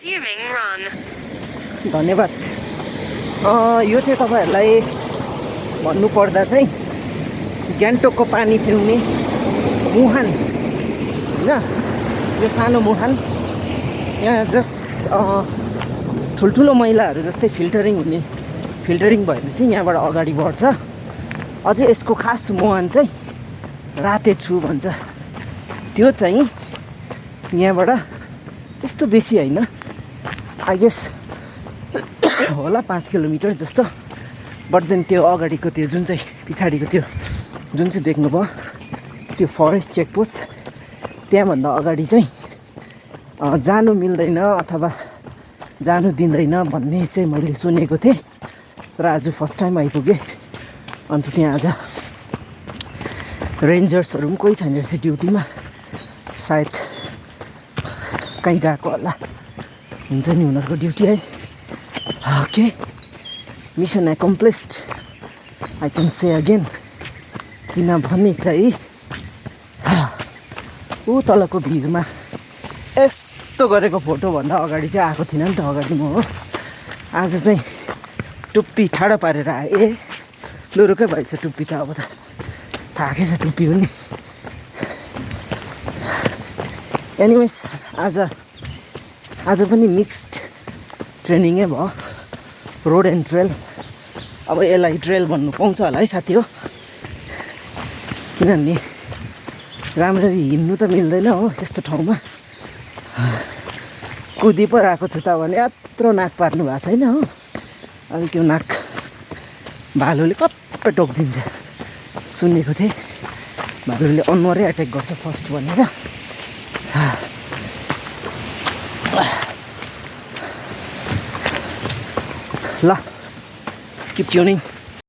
Resuming run. धन्यवाद। यो चाहिँ तपाईँहरूलाई भन्नुपर्दा चाहिँ गान्तोकको पानी पिउने मुहान होइन, यो सानो मुहान यहाँ जस्ट ठुल्ठुलो मैलाहरू जस्तै फिल्टरिङ भएपछि यहाँबाट अगाडि बढ्छ। अझै यसको खास मुहान चाहिँ रातेछु भन्छ। त्यो चाहिँ यहाँबाट त्यस्तो बेसी होइन, आई गेस होला 5 किलोमिटर जस्तो। बट देन त्यो अगाडिको त्यो जुन चाहिँ पछाडिको त्यो जुन चाहिँ देख्नुभयो त्यो फरेस्ट चेकपोस्ट, त्यहाँभन्दा अगाडि चाहिँ जानु मिल्दैन अथवा जानु दिँदैन भन्ने चाहिँ मैले सुनेको थिएँ। तर आज फर्स्ट टाइम आइपुगेँ। अन्त त्यहाँ आज रेन्जर्सहरू पनि कोही छैन रहेछ ड्युटीमा, सायद कहीँ गएको होला, हुन्छ नि उनीहरूको ड्युटी है। Okay, mission accomplished I can say again. किनभने चाहिँ ऊ तलको भिरमा यस्तो गरेको फोटोभन्दा अगाडि चाहिँ आएको थिइनँ नि त। अगाडि म हो, आज चाहिँ टुप्पी ठाडो पारेर आएँ। लुरुकै भएछ टुप्पी त, अब त थाकै छ टुप्पी पनि। एनिवेज आज पनि मिक्स्ड ट्रेनिङै भयो, रोड एन्ड ट्रेल। अब यसलाई ट्रेल भन्नु पाउँछ होला है साथी हो, किनभने राम्ररी हिँड्नु त मिल्दैन हो यस्तो ठाउँमा। कुदी पो रहेको छु त भने यत्रो नाक पार्नु भएको छैन हो। अनि त्यो नाक भालुले कप्पै टोकिदिन्छ सुनेको थिएँ। भालुले अनुहारै एट्याक गर्छ फर्स्ट भनेर। ल, किप ट्युनिङ।